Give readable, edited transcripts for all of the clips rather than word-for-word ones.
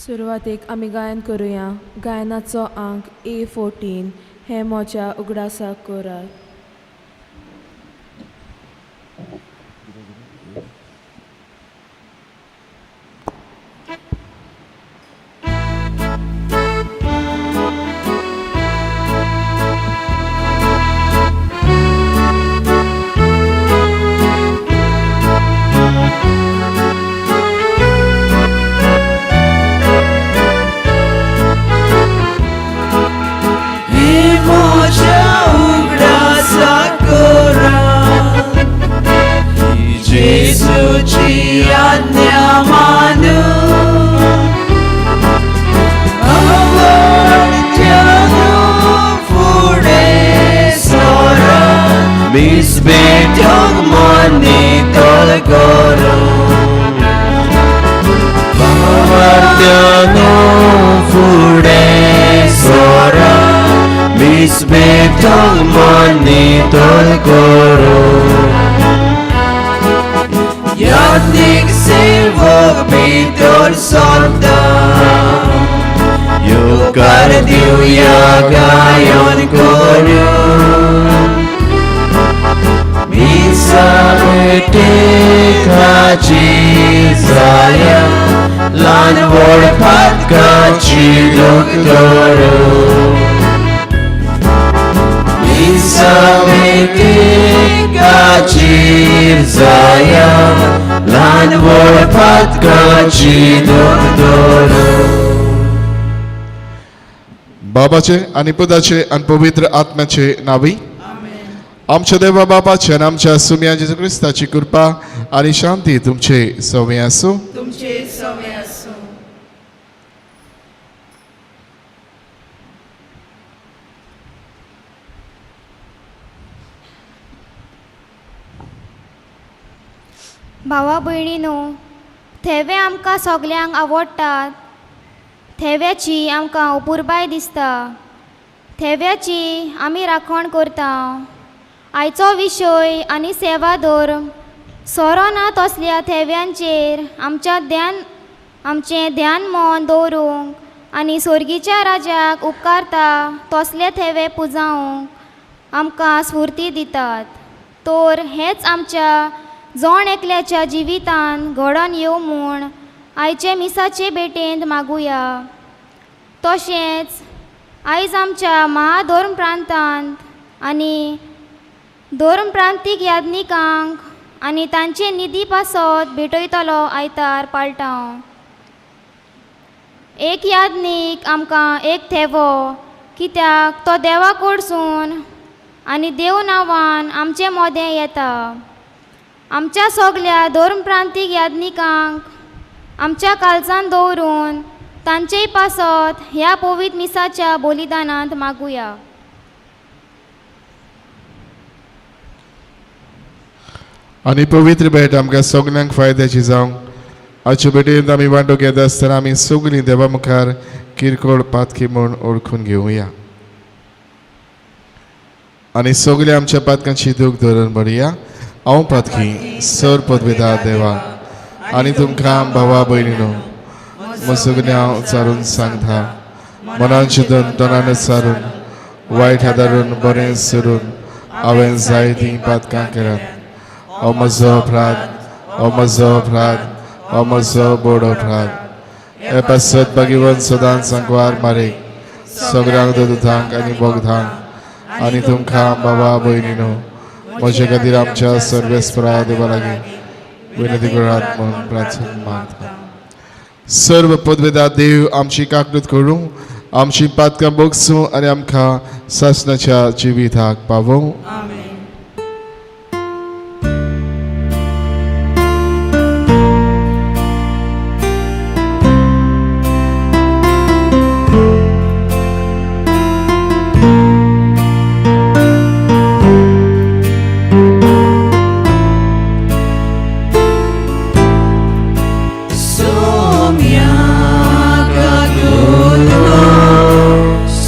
सुरवातेक आमी गायन करुया. गायनाचो आंक A14 हें म्हज्या उगडासाक करात. बाबाचे आनी पुताचे आनी पवित्र आत्म्याचे नावी आमच्या देवा बाबाचे आनी आमच्या सुम्या जेजू क्रिस्ताची कृपा आनी शांती तुमचे सवे आसूं. तुमचे सवे आसूं. भावा भयणीनो, थेवे आमकां सगल्यांक आवडटात. थेव्याची आमकां अपुरबाय दिसता. थेव्याची आमी राखण करता. आयचो विशय आनी सेवा धर्म सोरो ना तसल्या थेव्यांचेर आमचें ध्यान मन दवरूंक आनी सोर्गीच्या राजाक उपकारता तसले थेवे पुजावंक आमकां स्फुर्ती दितात. तर हेंच आमच्या जण एकल्याच्या जिवितान घडोवन येवं म्हूण आयचे मिसाचे भेटेंत मागुया. तशेंच आयज आमच्या महाधर्म प्रांतांत आनी धर्म प्रांतीक याज्ञिकांक आनी तांचे निधी पासत भेटयतलो आयतार पाळटा. एक याज्ञीक आमकां एक थेवो, कित्याक तो देवा कडसून आनी देव नांवान आमचे मोदें येता. आमच्या सगल्या धर्म प्रांतीक याज्ञिकांक आमच्या काळजान दवरून तांचेय पासत ह्या पवित्र मिसाच्या बलिदानांत मागुया. आनी पवित्र भेट आमकां सगल्यांक फायद्याची जावं. आजचे भेटेंत आमी वांटो घेता आसतना आमी सगळीं देवा मुखार किरकोळ पातकी म्हूण ओळखून घेवया आनी सगळ्या आमच्या पातकांची दूख धरून म्हणया. हांव पातकी सर पदवेदा देवा आनी तुमकां भावा भयणीनो सगळें हांव चारून सांगता. मनान चिंतून तणान सारून वायट हादारून बरें सरून हांवें जायतीं पातकां केल्यात. हो म्हजो अपराध, हो म्हजो अपराध, हो म्हजो बोड अपराध. हे पासत भगिवन सदांच सांकवार मारे सगळ्यांक दुदांक आनी बोगदांक आनी तुमकां बाबा भयणीनो म्हजे खातीर आमच्या सर्वेस्परा देवा लागीं विनंती करात म्हणून प्रार्थना मागता. सर्व पदवेदा देव आमची काकूत करूं, आमची पातकां बोगसूं आनी आमकां सासणाच्या जिविताक पावोवं.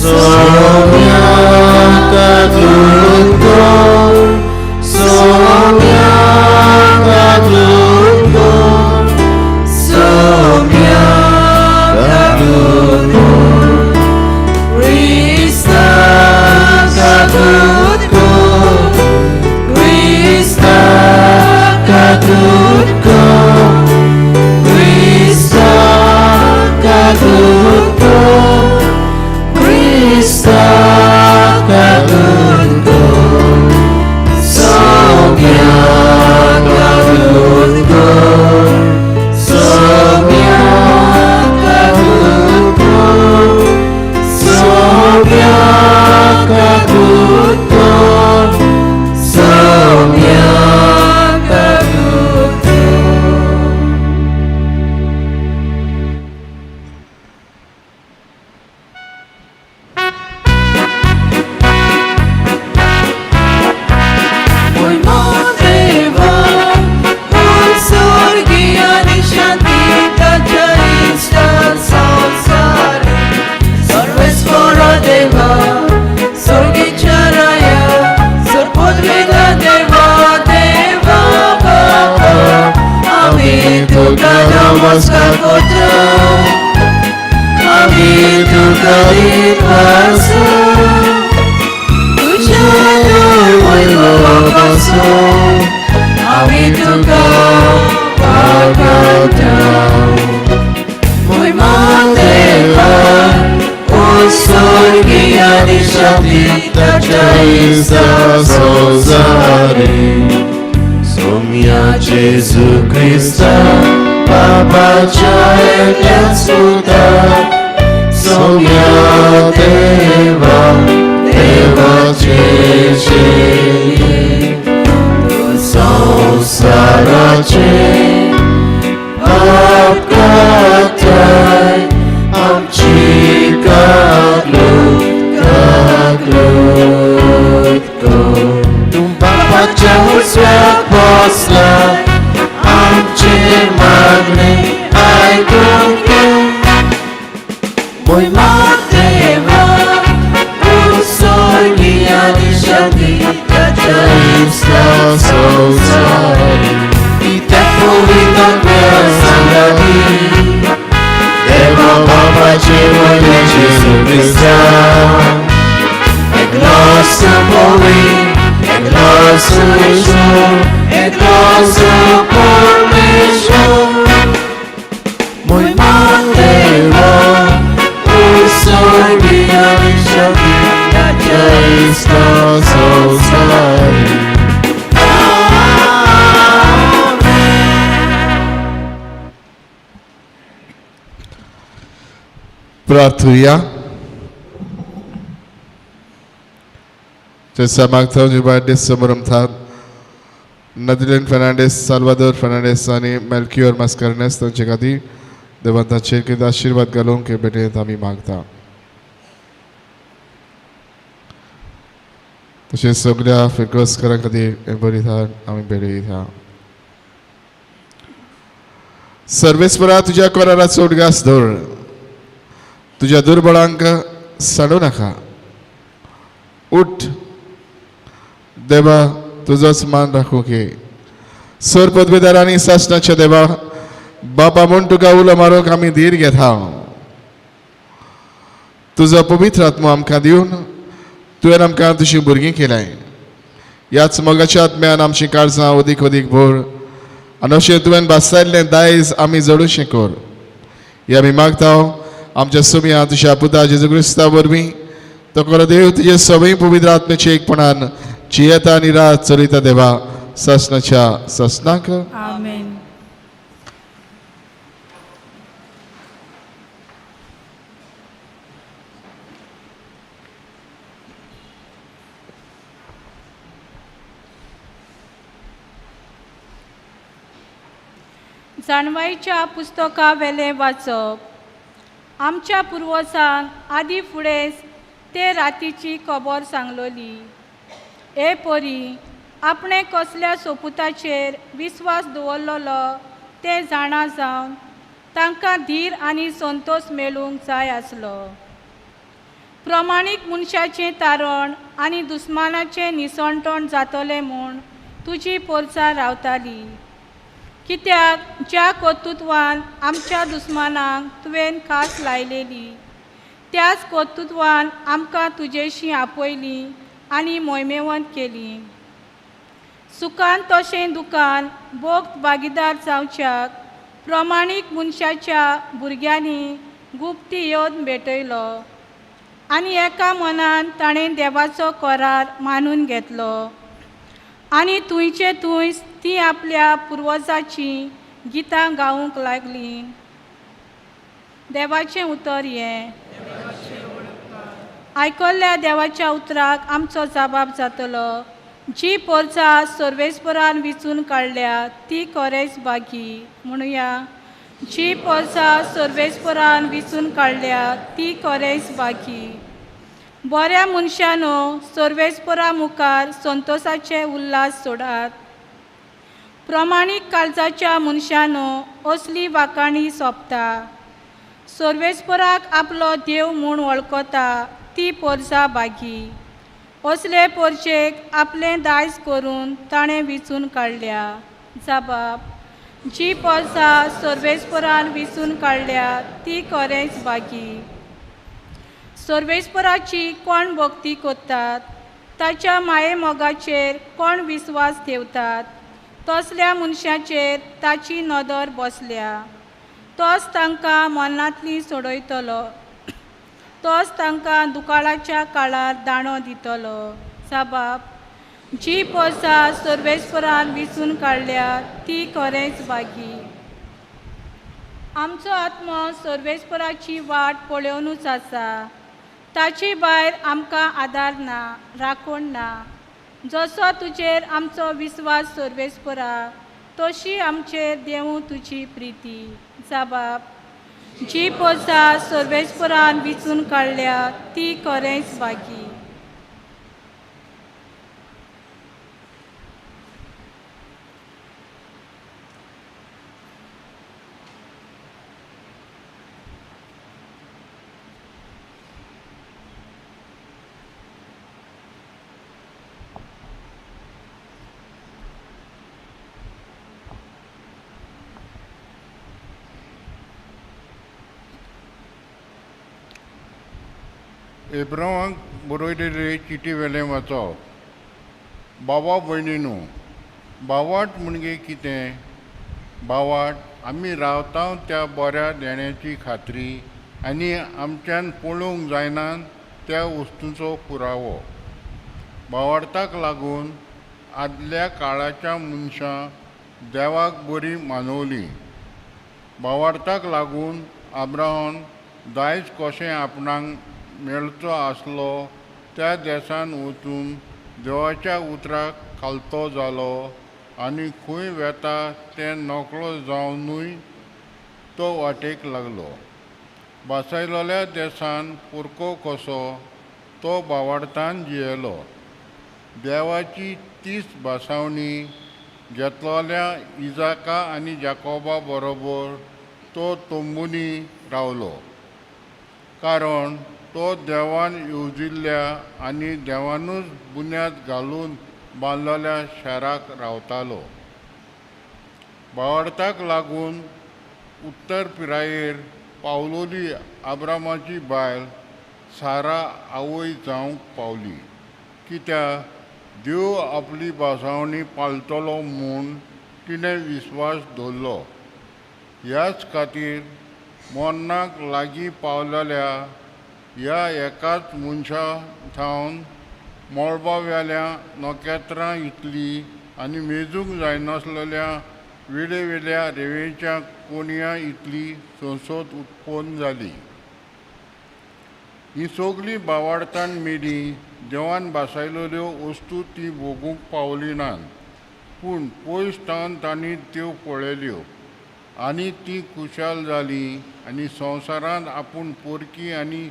Sonia Kaguto. फारीत आसूं तुज्या वैभव आसूं आमी तुका वागता मोहिमा देवा उत्सर्गी शांती ताच्या इस्ता संवसारी सोम्या जेजू क्रिस्ता बाबाच्या एकल्याच पुता सोम्या देवा देवाचे शेली तूं संवसाराचे पाप काडटाय आमची काकलूत काकलूत कर. तूं बापाच्या उजव्याक बसला आमचे मागणे आयकून घे. मोहिमा देवा उत्सर्गी आनी शांती ताच्या इस्ता संवसारी त्या पवित्र सांगाती देवा बाबाचे वयले जेजू क्रिस्ता एकलोच पवी एकलोच ईश्वर एकलोच परमेश्वर मोहिमा देवा उत्सर्गी आनी शांती ताच्या इस्ता संवसारी. प्रार्थुया. जैसा मागता जुबाडे समरमथान नदलिन फर्नांडीस, साल्वादोर फर्नांडीस आनी मेल्क्युअर मास्करनेस तांचे खातीर देवान तांचेर कितें आशिर्वाद घालूंक हे भेटेंत आमी मागता. तशेंच सगळ्या फिरकोस्करां खातीर हें बरयता आमी भेटयता. सर्वेस्परा तुज्या कोराराचो उडगास दवर, तुज्या दुर्बळांक सांडू नाका. उठ देवा, तुजोच मान राखूंक ये. सर पदवेदार आनी सासणाच्या देवा बाबा म्हूण तुका उलो मारूंक आमी धीर घेता. तुजो पवित्र आत्मो आमकां दिवन तुवें आमकां तुजीं भुरगीं केल्याय. ह्याच मोगाच्या आत्म्यान आमचीं काळजां अदीक अदीक भर आनी अशें तुवें भासायल्लें दायज आमी जडूशें कर. हे आमी मागता आमच्या सुमया तुज्या पुता जेजू क्रिस्ता वरवीं. तो खरो देव तुजे सवय पवित्र आत्म्याचे एकपणान जियेता आनी रात चलयता देवा सासणाच्या सासणाक. आमेन. जाणवायच्या पुस्तका वेलें वाचप. आमच्या पुर्वजान आदी फुडेंच ते रातीची खबर सांगलोली. हे परी आपणें कसल्या सोपुताचेर विस्वास दवरलेलो तें जाणा जावन तांकां धीर आनी संतोश मेळूंक जाय आसलो. प्रमाणीक मनशाचें तारण आनी दुस्मानाचें निसणटण जातलें म्हूण तुजी पोरसां रावताली. कित्याक ज्या कर्तृत्वान आमच्या दुस्मानांक तुवें खास लायलेली त्याच कर्तृत्वान आमकां तुजेशी आपयली आनी मोहिमेवंत केली. सुखान तशें दुखान भोग भागीदार जावच्याक प्रमाणीक मनशाच्या भुरग्यांनी गुप्ती येवन भेटयलो आनी एका मनान ताणें देवाचो करार मानून घेतलो आनी थंयचे थंयच ती आपल्या पुर्वजाचीं गितां गावूंक लागलीं. देवाचें उतर हें. आयकल्ल्या देवाच्या उतराक आमचो जबाब जातलो. जी पोरसां सर्वेस्परान विचून काडल्या ती खरेंच बागी म्हणुया. जी पोरसां सर्वेस्परान विचून काडल्या ती खरेंच बागी. बऱ्या मनशानो सर्वेस्परा मुखार संतोसाचे उल्हास सोडात. प्रमाणीक काळजाच्या मनशानो असली वाखाणी सोंपता. सर्वेस्पराक आपलो देव म्हूण वळखता ती पोरसां बागी. असले पोरचेक आपलें दायज करून ताणें विचून काडल्या. जबाब जी पोरसां सर्वेस्परान विचून काडल्या ती खरेंच बागी. सर्वेस्पराची कोण भक्ती करतात, ताच्या माये मोगाचेर कोण विस्वास ठेवतात, तसल्या मनशाचेर ताची नदर बसल्या. तोच तांकां मनांतली सोडयतलो, तोच तांकां दुकाळाच्या काळार दाणो दितलो. साबाब, जी पोसा सर्वेस्परान विचून काडल्या ती खरेंच बागी. आमचो आत्मो सर्वेस्पराची वाट पळोवनूच आसा, ताची भायर आमकां आदार ना, राखण ना. जसो तुजेर आमचो विस्वास सर्वेस्परा, तशी आमचेर देवूं तुजी प्रिती. जाबाब, जी पोसा सर्वेस्परान विचून काडल्या ती खरेंच बागी. एब्रामाक बरयलेले चिटी वेलें वाचप. बाबा भयणीनू, बावाट म्हणजे कितें? बावाट आमी रावता त्या बऱ्या देण्याची खात्री आनी आमच्यान पळोवंक जायना त्या वस्तूचो पुरावो. बावार्थाक लागून आदल्या काळाच्या मनशां देवाक बरी मानवली. बावार्थाक लागून आब्राहाम दायज कशें आपणाक मेळचो आसलो त्या देसान वचून देवाच्या उतराक खालतो जालो आनी खंय वेता तें नकळो जावनूय तो वाटेक लागलो. भासायलोल्या देसान पुरको कसो तो बावार्थान जियेलो. देवाची तीच भासावणी घेतलोल्या इजाका आनी जाकोबा बरोबर तो तंबुनी रावलो, कारण तो देवान येवजिल्ल्या आनी देवानूच बुन्याद घालून बांदलेल्या शाराक रावतालो. बावार्थाक लागून उत्तर पिरायेर पावलोली आब्रामाची बायल सारा आवय जावंक पावली, कित्याक देव आपली भासावणी पाळटलो म्हूण तिणें विस्वास दवरलो. ह्याच खातीर मरणाक लागीं पावलेल्या ह्या एकाच मनशा थावन मळबावेल्या नखेत्रां इतली आनी मेजूंक जायनासलेल्या वेळेवेल्या रेंवेच्या कोणया इतली संसद उत्पन्न जाली. ही सगळीं बावार्थान मेली. देवान भासायलेल्यो वस्तू ती भोगूंक पावली नात, पूण पयस थावन तांणी त्यो पळयल्यो आनी ती खुशाल जाली आनी संवसारांत आपूण पोरकी आनी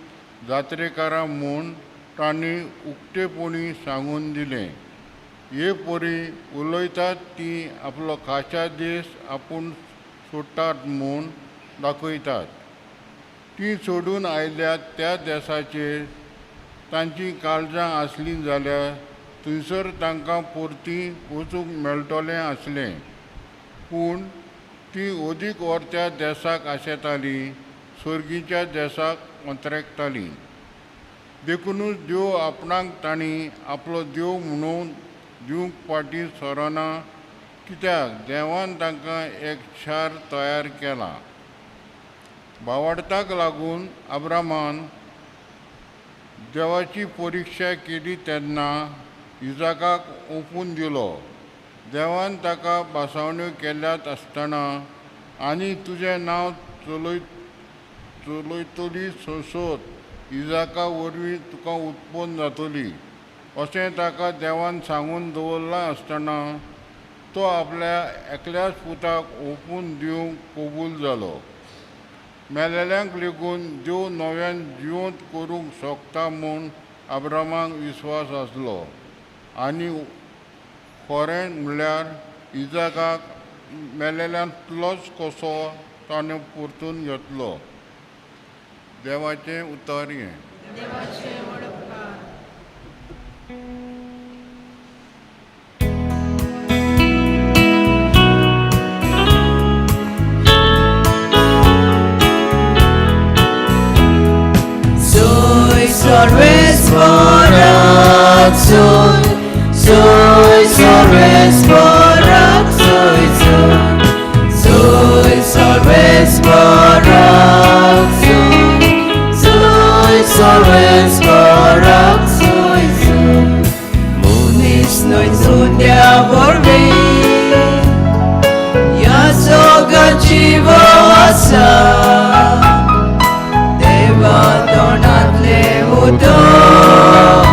जात्रेकारां म्हूण तांणी उक्तेपणी सांगून दिलें. हे परी उलयतात ती आपलो खाशा देश आपूण सोडटात म्हूण दाखयतात. ती सोडून आयल्यात त्या देसाचेर तांची काळजां आसलीं जाल्यार थंयसर तांकां परती वचूंक मेळटलें आसलें, पूण ती अदीक वर्त्या देसाक आशेताली, सर्गीच्या देसाक अंतरेकताली. देखुनूच देव आपणाक तांणी आपलो देव म्हणून दिवंक फाटीं सरना, कित्याक देवान तांकां एक शार तयार केलां. बावार्थाक लागून आब्रामान देवाची परिक्षा केली तेन्ना इजाकाक ओंपून दिलो. देवान ताका भासावण्यो केल्यात आसतना आनी तुजें नांव चलयतली संसद इजाका वरवीं तुका उत्पन्न जातली अशें ताका देवान सांगून दवरलां आसतना तो आपल्या एकल्याच पुताक ओंपून दिवंक कबूल जालो. मेलेल्यांक लेगून देव नव्यान जिवंत करूंक शकता म्हूण आब्रामाक विस्वास आसलो आनी खरें म्हणल्यार इजाकाक मेलेल्यांतलोच कसो ताणें परतून घेतलो. देवाचें उतर हें. Soy न्हय चुंद्या वरवीं ह्या जगात जीव आसा देवा तोंडांतलें उदक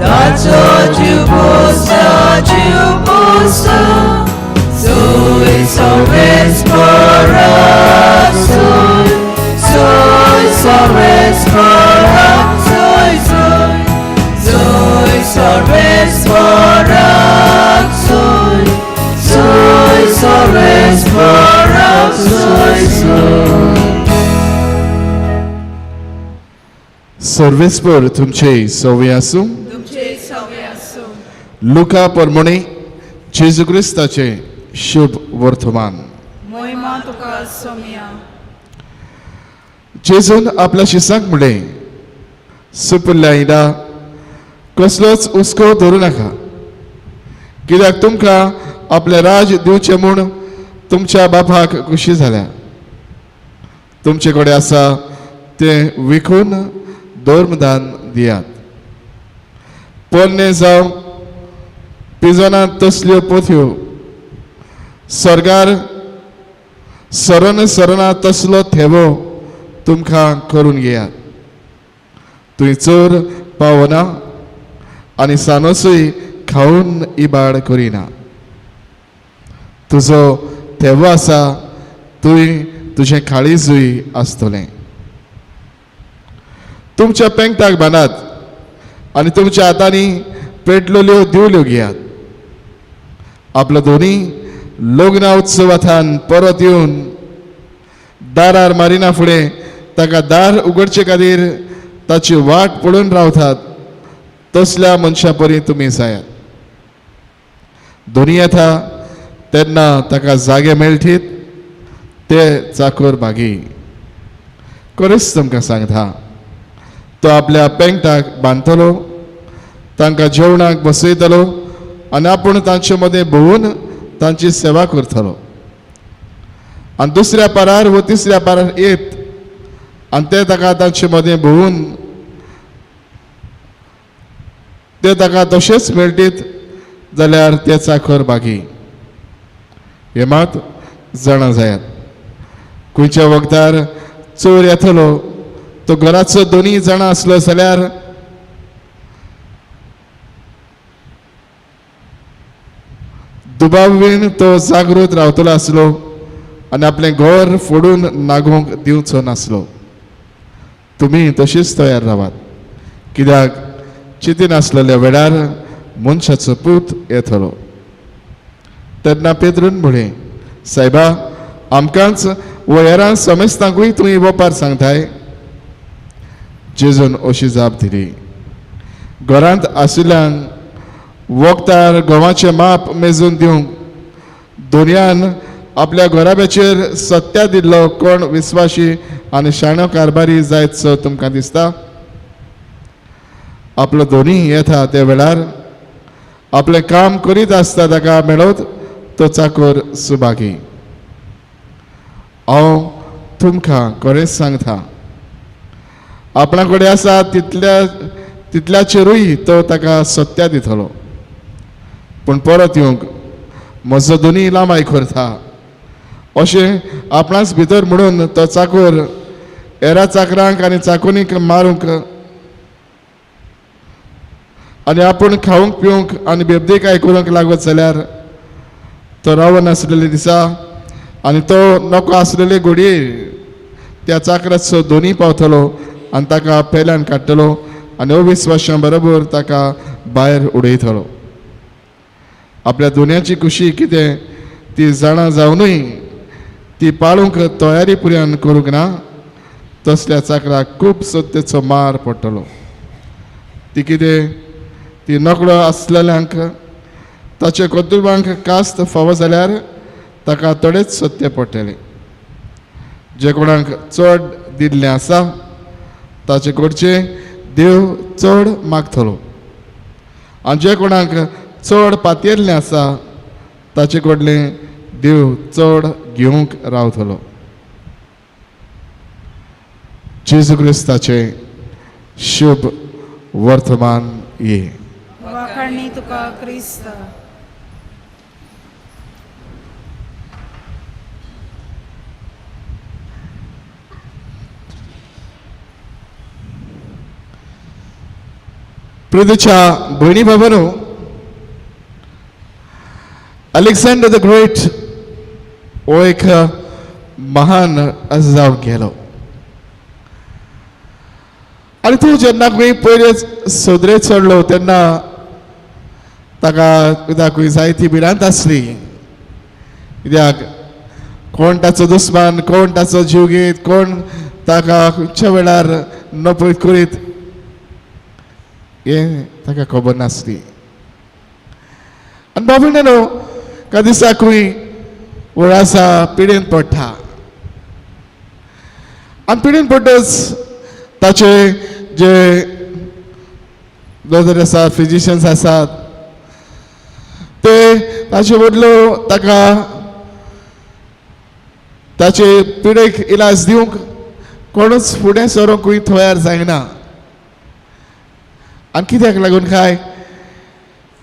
ताचो जीव पोसा जीव पोसा सोय सर्वेस्परा सोय सोय सर्वेस्परा सोय सोय सोय सर्वेस्परा सोय सोय सर्वेस्परा सोय सोय. सर्वेस्पर तुमचे सवे आसूं. तुमचे सवे आसूं. लुका परमणे जेजू क्रिस्ताचे शुभ वर्तमान. मोहिमा तुका सोम्या. जेजून आपल्या शिसांक म्हणलें, सुपुल्ल्या इडा कसलोच हुस्को धरूं नाका, कित्याक तुमकां आपलें राज दिवचें म्हूण तुमच्या बापाक खुशी जाल्या. तुमचे कडेन आसा तें विकून धर्मदान दियात. पोन्ने जावं पिजोनात तसल्यो पोथयो सर्गार सरन सरना तसलो थेवो तुमकां करून घेयात. थंय चोर पावना आनी सानोसूय खावन इबाड करिना. तुजो थेवो आसा तुंय तुजें काळीजूय आसतलें. तुमच्या पेंगटाक बांदात आनी तुमच्या हातांनी पेटलेल्यो दिवल्यो घेयात. आपलो दोनी लग्न उत्सवाथान परत येवन दारार मारिना फुडें ताका दार उगडचे खातीर ताची वाट पळोवन रावतात तसल्या मनशां परी तुमी जायात. दोनी येता तेन्ना ताका जागे मेळटीत ते चाकोर भागी. खरेंच तुमकां सांगता, तो आपल्या पेंगटाक बांदतलो, तांकां जेवणाक बसयतलो आनी आपूण तांचे मदें भोंवून तांची सेवा करतलो. आनी दुसऱ्या पारार वो तिसऱ्या पारार येत आनी ते ताका तांचे मदें भोंवून ते ताका तशेंच मेळटीत जाल्यार ते चाखर बागी. हे मात जाणा जायात, खंयच्या वखदार चोर येतलो तो घराचो दोनी जाणां आसलो जाल्यार दुबावीन तो जागृत रावतलो आसलो आनी आपलें घर फोडून नागोवंक दिवचो नासलो. तुमी तशीच तयार रावात, कित्याक चिंतीन आसलेल्या वेळार मनशाचो पूत येतलो. तेन्ना पेद्रून म्हळें, सायबा, आमकांच वयरां समेस्तांकूय तुमी वपार सांगताय? जेजून अशी जाप दिली, घरांत आशिल्ल्यांक वखदार गंवाचें माप मेजून दिवंक दोनयान आपल्या घराब्याचेर सत्या दिल्लो कोण विस्वाशी आनी शाणो कारभारी जायत सो तुमकां दिसता? आपलो दोनी येता त्या वेळार आपलें काम करीत आसता ताका मेळत तो चाकोर सुभागी. हांव तुमकां खरेंच सांगता, आपणा कडेन आसा तितल्याचेरूय तो ताका सत्या दितलो. पूण परत येवंक म्हजो दोनी लांबाय करता अशें आपणाच भितर म्हणून तो चाकोर हेरा चाकरांक आनी चाकोनीक मारूंक आनी आपूण खावंक पिवंक आनी बेबदेकाय करूंक लागत जाल्यार तो रावन आसलेले दिसा आनी तो नको आसलेले घोडये त्या चाकराचो दोनी पावतलो आनी ताका पेल्यान काडटलो आनी अविस्वाशां बरोबर ताका भायर उडयतलो. आपल्या दोनयाची खुशी कितें ती जाणा जावनूय ती पाळूंक तयारी पुर्यान करूंक ना तसल्या चाकराक खूब सत्तेचो मार पडटलो. ती कितें ती नकळो आसलेल्यांक ताचे कर्तुबांक कास्त फावो जाल्यार ताका थोडेच सत्य पडटलें. जे कोणाक चड दिल्लें आसा ताचे कडचें देव चड मागतलो आनी जे कोणाक चड पातयेल्लें आसा ताचे कडलें देव चड घेवंक रावतलो. जेजू क्रिस्ताचें शुभ वर्तमान ये. वाखाणी तुका क्रिस्ता. पृथ्वीच्या भयणी बाबांनो, अलेक्झांडर the great हो एक महान असो जावन गेलो आनी तो जेन्ना खंय पयले सदरे चडलो तेन्ना ताका कित्याकूय जायती भिरांत आसली, कित्याक कोण ताचो दुस्मान, कोण ताचो जीव घेत, कोण ताका खंयच्या वेळार नपयत करीत हें ताका खबर नासली. आनी बाबा न्हू का दिसाकूय वळासा पिडेन पडटा आनी पिडेन पडटच ताचे जे दोतोर आसात, फिजिशियन्स आसात, ते ताचे बदलो ताका ताचे पिडेक इलाज दिवंक कोणूच फुडें सरूंकूय तयार जायना. आनी कित्याक लागून काय,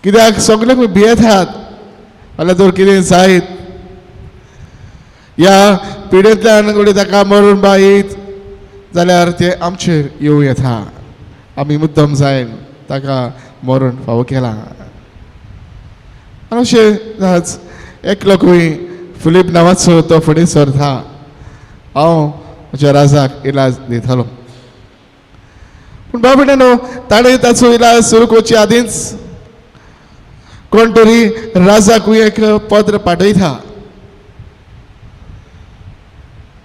कित्याक सगळे खंय भियेतात जाल्यार तर कितें जायत, ह्या पिडेंतल्यान घडये ताका मरून बायत जाल्यार ते आमचेर येवं येता, आमी मुद्दम जायन ताका मरण फावो केला. आनी अशें एकलो खंय फिलीप नांवाचो तो फुडें सरता, हांव म्हज्या राजाक इलाज दितालो. पूण बाबा न्हू ताणें ताचो इलाज सुरू करचे आदींच कोण तरी राजाकूय एक पत्र पाठयता.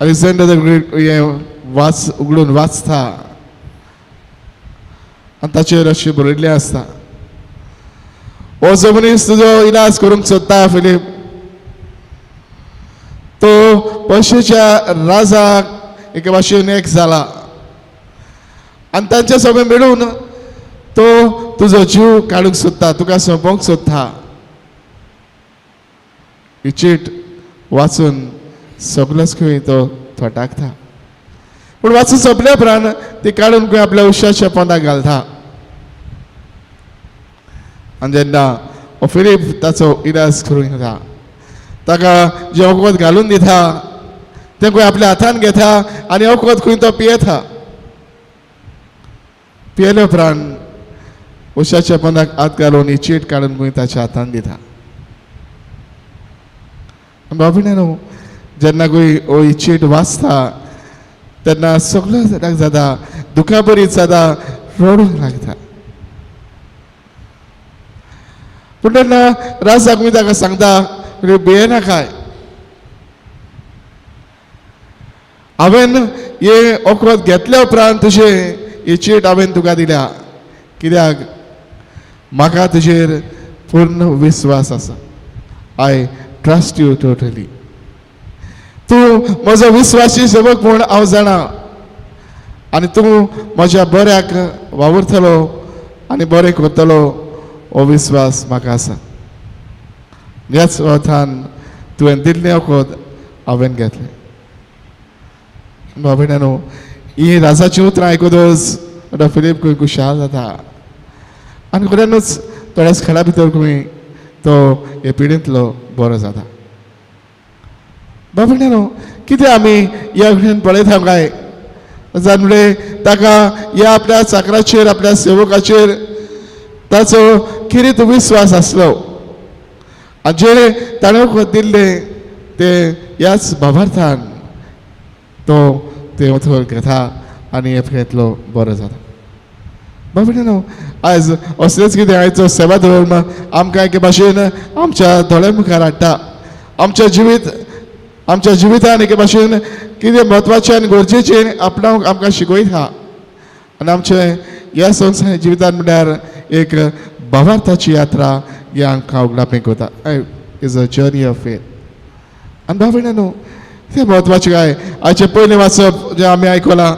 अलेक्झांडर the great हें वाच उगडून वाचता आनी ताचेर अशें बरयल्लें आसता, हो जो मनीस तुजो इलाज करूंक सोदता फिलीप, तो पयशेच्या राजाक एके भाशेन एक जाला आनी तांच्या सगळें मेळून तो तुजो जीव काडूंक सोदता, तुका सोंपोवंक सोदता. ही चीट वाचून सगळोच खंय तो थटाकता, पूण वाचून सोंपल्या उपरांत ती काडून खंय आपल्या उशाच्या पोंदाक घालता. आनी जेन्ना हो फिलीप ताचो इलाज करून घेता, ताका जें वखद घालून दिता तें खंय आपल्या हातान घेता आनी वखद खंय तो पियेता. पियेले उपरांत उशाच्या पोंदाक हात घालून ही चीट काडून खंय ताच्या हातान दिता. बाबा न्हू जेन्ना खंय हो ही चीट वाचता तेन्ना सगळो जाणांक जाता दुखा बरीच जाता, रडूंक लागता. पूण तेन्ना राजाक मी ताका सांगता, भियेनाकाय, हांवें हें वखद घेतल्या उपरांत तुजें ही चीट हांवें तुका दिल्या, कित्याक म्हाका तुजेर पूर्ण विस्वास आसा. I trust you totally. तूं म्हजो विस्वासी सेवक म्हूण हांव जाणा आनी तूं म्हज्या बऱ्याक वावुरतलो आनी बरें करतलो हो विस्वास म्हाका आसा. ह्याच अर्थान तुवें दिल्लें वखद हांवें घेतलें. बाबा न्हू ही राजाचीं उतरां आयकतच डॉ फिलीप खंय खुशाल जाता आनी खऱ्यानूच थोड्याच खेळा भितर खंय तो हे पिडेंतलो बरो जाता. बाबा न्हू कितें आमी ह्या कडेन पळयता काय जाणवले ताका ह्या आपल्या चाकराचेर आपल्या सेवकाचेर ताचो किरीत विस्वास आसलो आनी जे ताणें वखद दिल्लें तें ह्याच बाबार्थान तो तें वखद घेता आनी हे पिडेंतलो बरो जाता. बाबा न्हू आयज असलेंच कितें आयचो सेवा धर्म आमकां एके भाशेन आमच्या दोळ्या मुखार हाडटा. आमच्या जिवीत आमच्या जिवितान एके भाशेन कितें म्हत्वाचें आनी गरजेचें आपणाक आमकां शिकयता आनी आमचें ह्या संवसार जिवितान म्हणल्यार एक भावार्थाची यात्रा ही आमकां उगडापें करता. Is a journey of faith. आनी भाव भयणां न्हू तें म्हत्वाचें काय आयचें पयलें वाचप जें आमी आयकलां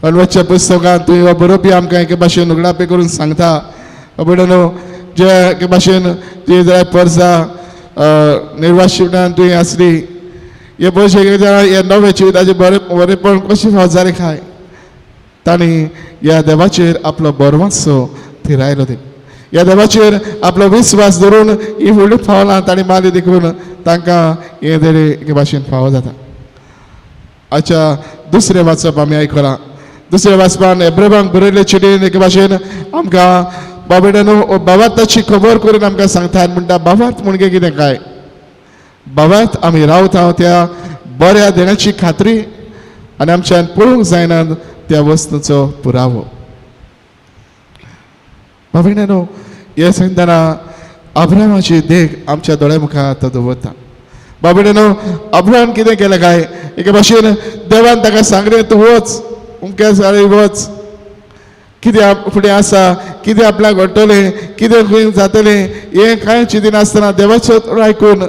अणवच्या पुस्तकांत तुवें हो बरोवपी आमकां एके भाशेन उगडापें करून सांगता. भयणां न्हू जे एके भाशेन जी जाय परसा निर्वाशिपणान तुवें आसली हे पयशे हे नवें जिविताचें बरें बरेंपण कशें फावत जालें काय तांणी ह्या देवाचेर आपलो बरवासो थिरायलो. ते ह्या देवाचेर आपलो विस्वास धरून ही व्हडली पावलां तांणी मारली देखून तांकां हें देणे एके भाशेन फावो जाता. आयच्या दुसरें वाचप आमी आयकलां. दुसऱ्या वाचपान एब्रेबांक बरयल्ले चिटीन एके भाशेन आमकां बाबड्यानो बाबाताची खबर करून आमकां सांगता आनी म्हणटा, बाबात म्हणजे कितें काय? बाबात आमी रावता त्या बऱ्या देण्याची खात्री आनी आमच्यान पळोवंक जायना त्या वस्तूचो पुरावो. बाबड्यानो हे सांगतना अब्रामाची देख आमच्या दोळ्या मुखार तो दवरता. बाबड्यानो अब्राम कितें केलें काय? एके भाशेन देवान ताका सांगलें, तूं वच अमक्या सारी वच, कितें फुडें आसा, कितें आपल्याक घडटलें, कितें खंय जातलें हें कांय चिंतिनासतना देवाचो आयकून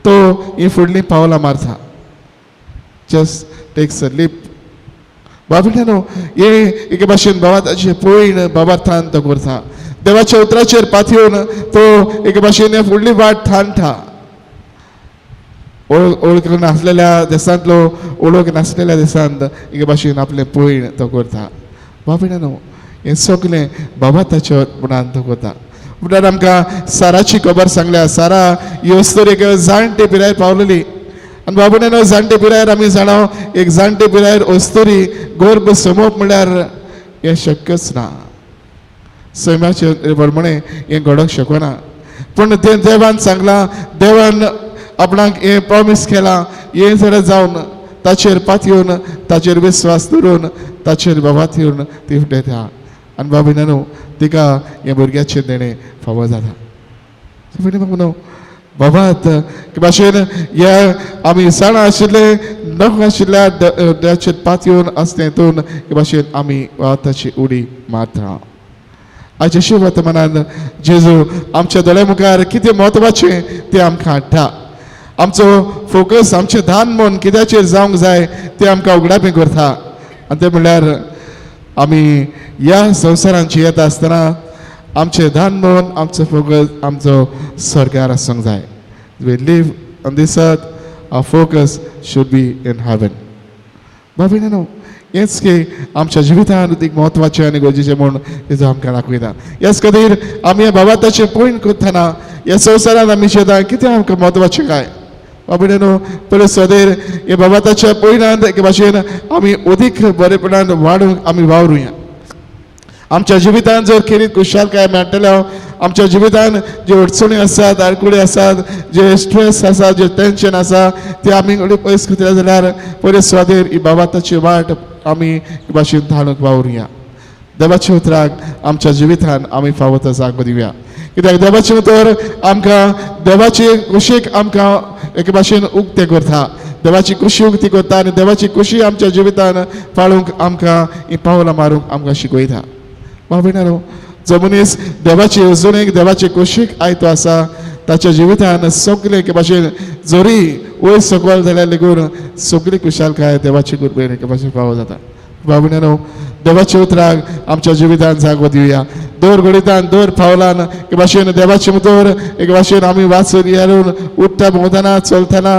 तो ही फुडलीं पावलां मारता. Just takes a leap. बाबड्यानो हे एके भाशेन बाबाचे पयण बाबार्थान तो करता. देवाच्या उतराचेर पातयेवन तो एके भाशेन हे फुडली वाट थाणटा. ओळख नासलेल्या देसांतलो, ओळख नासलेल्या देसांत एके भाशेन आपलें पयण तो करता. बाबड्यानो हें सगलें बाबा ताच्या गुणान तो करता. म्हणल्यार आमकां साराची खबर सांगल्या. सारा ही अस्तुरी एक जाणटे पिरायेर पावलेली आनी बाबड्यानो जाणटे पिरायेर आमी जाणा एक जाणटे पिरायेर अस्तुरी गर्भ समोवप म्हणल्यार हें शक्यच ना. सैमाचे प्रमाणे हें घडोवंक शकना. पूण तें देवान सांगलां, देवान आपणाक हें प्रॉमीस केलां, हें जाल्यार जावन ताचेर पातयेवन ताचेर विस्वास धरून ताचेर बाबात येवन ती फुडें येता आनी बाबा न्हू तिका हें भुरग्याचें देणें फावो जाता. न्हू बाबात भाशेन हे आमी जाणा आशिल्ले नको आशिल्ल्या देवाचेर पातयेवन आसलें हितून भाशेन आमी ताची उडी मारता. आयच्या शिव वर्तमानान जेजू आमच्या दोळ्या मुखार कितें म्हत्वाचें तें आमकां हाडटा. आमचो फोकस, आमचें ध्यान मन कित्याचेर जावंक जाय तें आमकां उगडापें करता. आनी तें म्हणल्यार आमी ह्या संवसारांत जियेता आसतना आमचें ध्यान मन, आमचो फोकस आमचो स्वर्गार आसूंक जाय. We live on this earth, our focus should be in heaven. बाबा न्हू हेंच की आमच्या जिवितांत एक म्हत्वाचें आनी गरजेचें म्हूण तेजो आमकां दाखयता. ह्याच खातीर आमी ह्या बाबाताचें पयण करतना ह्या संवसारांत आमी शेतां कितें आमकां म्हत्वाचें काय? बाबा न्हू पयले सदेर ह्या बाबाताच्या पयणांत एके भाशेन आमी अदीक बरेपणान वाडूंक आमी वावरुया. आमच्या जिवितांत जर खेरीत खुशालकाय मेळटल्या, आमच्या जिवितांत ज्यो अडचणी आसात, आडकुळी आसात, जे स्ट्रेस आसा, जे टेंशन आसा, ते आमी घडये पयस करतले जाल्यार पयले सुवातेर ही बाबाताची वाट आमी भाशेन धाडूंक वावरुया. देवाच्या उतराक आमच्या जिवितान आमी फावो तो जागो दिवया. कित्याक देवाचें उतर आमकां देवाचे कुशीक आमकां एके भाशेन उक्तें करता. देवाची कुशी उक्ती करता आनी देवाची कुशी आमच्या जिवितान पाळूंक आमकां ही पावलां मारूंक आमकां शिकयता. बाबा जो मनीस देवाचे येवजणेक, देवाचे कुशीक आयतो आसा, ताच्या जिवितान सगळे एके भाशेन जरी वयर सकयल जाल्यार लेगून सगळी खुशालकाय देवाची कृपेन एके भाशेन फावो जाता. बाबा देवाच्या उतराक आमच्या जिवितान जागो दिवया. दर घडितान, दर पावलान एके भाशेन देवाचे उतर एके भाशेन आमी वाचून येरून उठ्ठा भोंवतना चलतना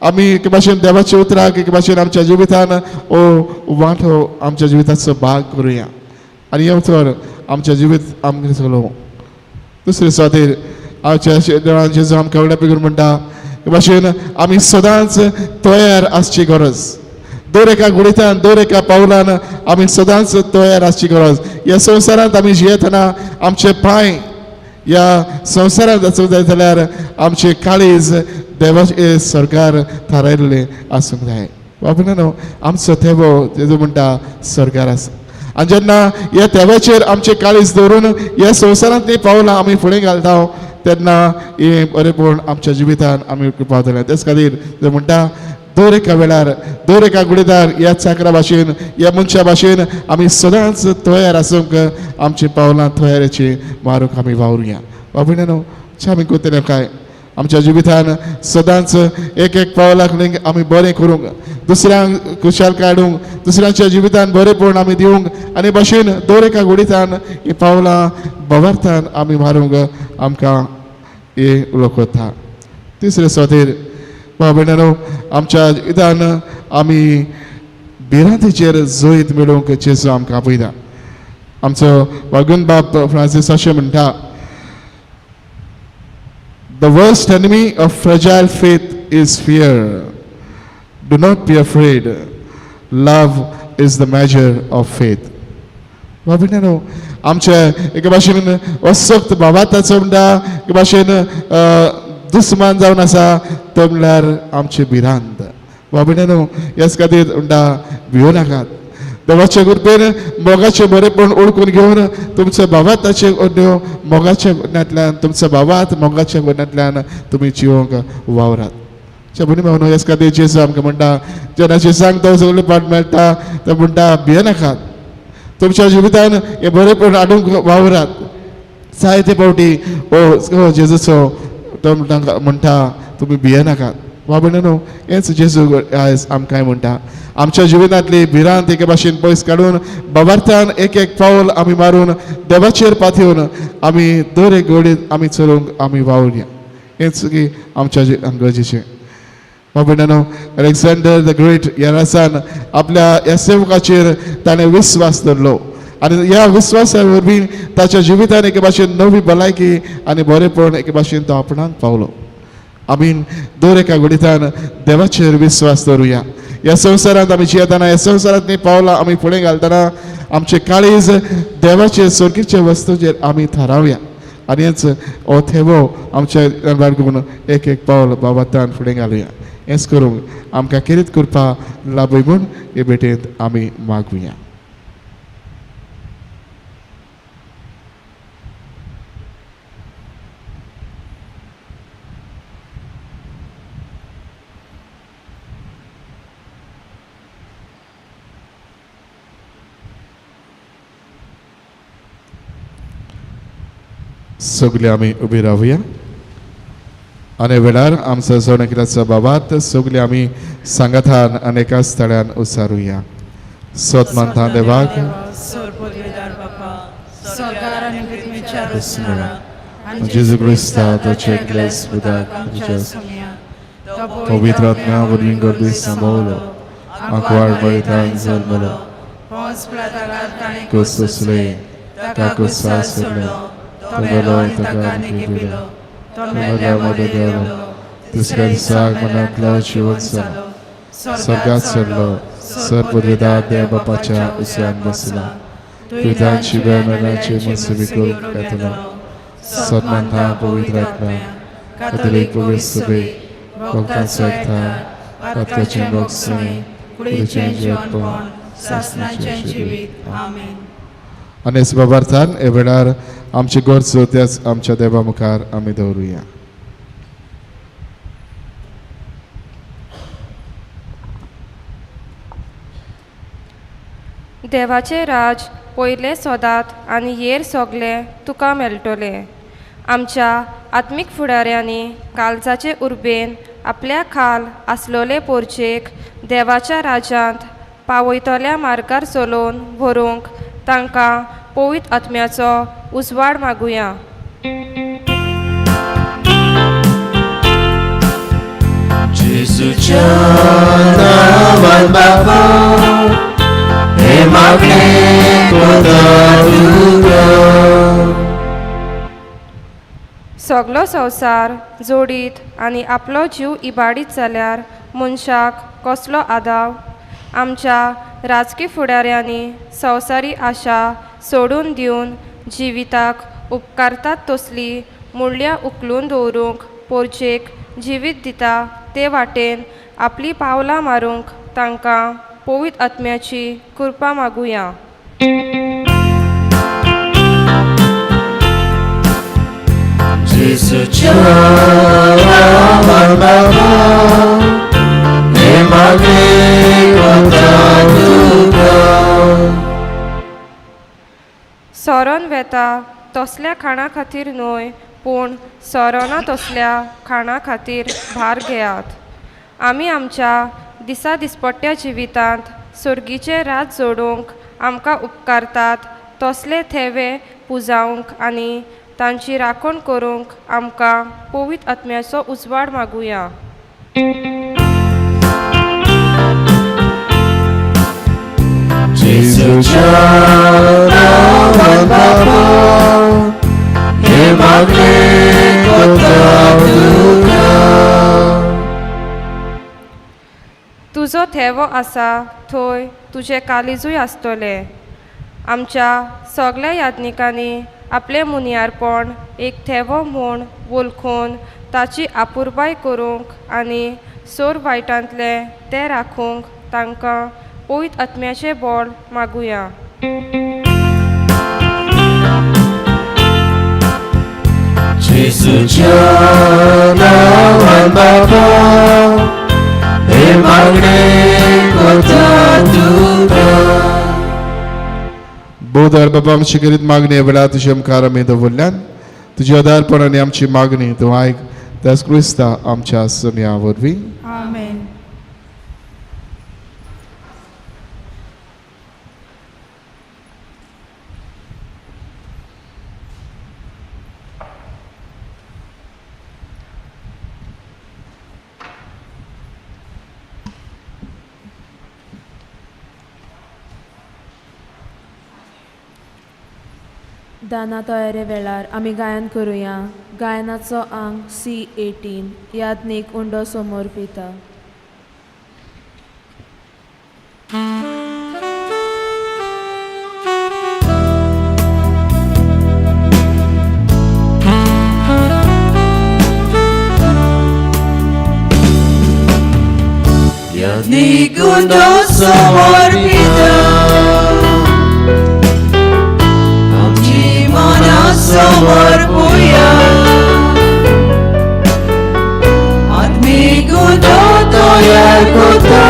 आमी एके भाशेन देवाच्या उतराक एके भाशेन आमच्या जिवितान ओ वांटो आमच्या जिविताचो भाग करुया आनी हें उतर आमच्या जिवीत आमकां सगलो. दुसरे सुवातेर आमच्या देवान जेजू आमकां व्हडल्या पिगून म्हणटा भाशेन आमी सदांच तयार आसची गरज. दर एका गुडितान, दर एका पावलान आमी सदांच तयार आसची गरज. ह्या संवसारांत आमी जियेतना आमचे पांय ह्या संवसारांत आसूंक जाय जाल्यार आमचे काळीज देवाचे सरकार थारायल्लें आसूंक जाय. बाबा न्हू आमचो तेवो जेजू म्हणटा सरकार आसा. आनी जेन्ना ह्या तेव्याचेर आमचें काळीज दवरून ह्या संवसारांतलीं पावलां आमी फुडें घालता तेन्ना हें बरेपण आमच्या जिवितान आमी पावतले. तेच खातीर ते म्हणटा दर एका वेळार, दर एका गुडेदार ह्या चाकरा भाशेन, ह्या मनशा भाशेन आमी सदांच तयार आसूंक आमची पावलां तयारेची मारूंक आमी वावरुया. बाबा न्हू आमी करतले काय आमच्या जिवितान सदांच एक एक पावलाक आमी बरें करूंक, दुसऱ्यांक खुशाल काडूंक, दुसऱ्यांच्या जिवितान बरेपण आमी दिवंक आनी भाशेन दर एका गुडितान ही पावलां बवार्थान आमी मारूंक आमकां हे उलोवंक वता. तिसरे सुवातेर भाव भयणांनो आमच्या जिवितान आमी भिरांतीचेर जैत मेळोवंक जेजू आमकां आपयता. आमचो वागून बाब फ्रांसीस अशें म्हणटा, The worst enemy of fragile faith is fear. Do not be afraid. Love is the measure of faith. बाबा आमचे एके भाशेन असक्त बाबाताचो म्हणटा एके भाशेन दुस्मान जावन आसा तो म्हणल्यार आमची भिरांत. बाबा ह्याच खातीर म्हणटा भियो नाकात. देवाचे कृपेन मोगाचें बरेपण ओळखून घेवन तुमच्या बाबाताचे अन्यो मोगाच्या गुण्यांतल्यान तुमच्या बाबात मोगाच्या गुण्यांतल्यान तुमी जिवंक वावरात. भयणी भावनो ह्याच खातीर जेजू आमकां म्हणटा जेन्ना जेजांक तो सगळे पाठ मेळटा तो म्हणटा भियेनाकात, तुमच्या जिवितान हें बरेपण हाडूंक वावरात. जायते फावटी ओ जेजूचो तो म्हणटा तुमी भियेनाकात. बाबा न्हू हेंच जेजू आयज आमकांय म्हणटा आमच्या जिवितांतली भिरांत एके भाशेन पयस काडून बाबार्थान एक एक पावल आमी मारून देवाचेर पातयेवन आमी दर एक घडीत आमी चलोवंक आमी वावुरया. हेंच की आमच्या गरजेचें. बाबा न्हू अलेक्झांडर the great ह्या राजान आपल्या ह्या सेवकाचेर ताणें विस्वास दवरलो आनी ह्या विस्वासा वरवीं ताच्या जिवितान एके भाशेन नवी भलायकी आनी बरेपण एके भाशेन तो आपणाक पावलो. आमी दर एका घडितान देवाचेर विस्वास दवरुया. ह्या संवसारांत आमी जियेतना ह्या संवसारांत पावलां आमी फुडें घालतना आमचे काळीज देवाचे सोर्गीचे वस्तूचेर आमी थारावया आनी हेच हो थेवो आमच्या बाळगून एक एक पावल बाबातान फुडें घालुया. हेंच करूंक आमकां खेरीत करपा लाभय म्हूण हे भेटेंत आमी मागुया. सगळे आमी उबी रावया आनी वेळार आमचो जण बाबात सगळे आमी सांगातान आनी एकाच स्थळान उसारुया. सोत मानता देवाक जेजू क्रिस्ता ताचे एकल्याच पुताक पवित्र आत्म्या वरवीं गर्दी सांबावलो आंकवार बळितान जल्मलो कोसले ताका सोडलो तो गेलो ताका निकिपिलो तो मेल्या मदें देंवलो दुसऱ्या दिसाक मनांतलो जिवन जालो स्वर्गात सरलो सर पुर्विदा देव बापाच्या उसऱ्यान बसला तुझ्याची मेल्याची मनसुबी करूंक येतलो. सन्मानता पवित्र आत्मा कातोलीक पवित्र सभेक भक्तांचो एकठांय पातकाचें भोगसणें कुडीचें जिवेपण सासणाचें जिवीत. आमेन. आनी बाबार्थान हे वेळार आमची गरजो त्याच आमच्या देवा मुखार आमी दवरुया. देवाचें राज पयलें सोदात आनी येर सोगलें तुका मेळटलें. आमच्या आत्मीक फुडाऱ्यांनी कालजाचे उर्बेन आपल्या खाल आसलोले पोरचेक देवाच्या राज्यांत पावयतल्या मार्गार चलोवन व्हरूंक तांकां पवित्र आत्म्याचो उजवाड मागुया. जेजूच्या नांवान बाबा हे मागणें करता तुका. सगलो संवसार जोडीत आनी आपलो जीव इबाडीत जाल्यार मनशाक कसलो आदाव. आमच्या राजकी फुडाऱ्यांनी संवसारी आशा सोडून दिवन जिविताक उपकारतात तसली मुळ्यां उखलून दवरूंक पोरचेक जिवीत दिता ते वाटेन आपली पावलां मारूंक तांकां पवित्र आत्म्याची कृपा मागुया. जेजूच्या नांवान बाबा हे मागणें करता तुका. सोरोन वेता तसल्या खाणा खातीर न्हय पूण सोरोना तसल्या खाणा खातीर भार घेयात. आमी आमच्या दिसा दिसपट्ट्या जिवितांत सोर्गीचें राज जोडूंक आमकां उपकारतात तसले थेवे पुजावंक आनी तांची राखण करूंक आमकां पवित्र आत्म्याचो उजवाड मागुया. जेजूच्या नांवान बाबा हे मागणें करता तुका. तुजो थेवो आसा थंय तुजें कालिजूय आसतलें. आमच्या सगल्या याज्ञिकांनी आपलें मुनियारपण एक थेवो म्हूण वळखून ताची आपुरबाय करूंक आनी सोर वायटांतलें तें राखूंक तांकां पवित्र आत्म्याचें बळ मागुया. जेजूच्या नांवान बाबा हे मागणें करता तुका. बोधार बाबा आमची करीत मागणी वेळा तुजे मुखार आमी दवरल्यान तुजी आदारपण आनी आमची मागणी तूं आयक त्याच क्रिस्ता आमच्या सोन्या वरवीं. आमेन. दाना तयारे वेळार आमी गायन करुया. गायनाचो आंग C18 याज्ञीक उंडो समोर पिता. याज्ञीक उंडो समोर पिता समर्पुया. आत्मीक उदो तयार करता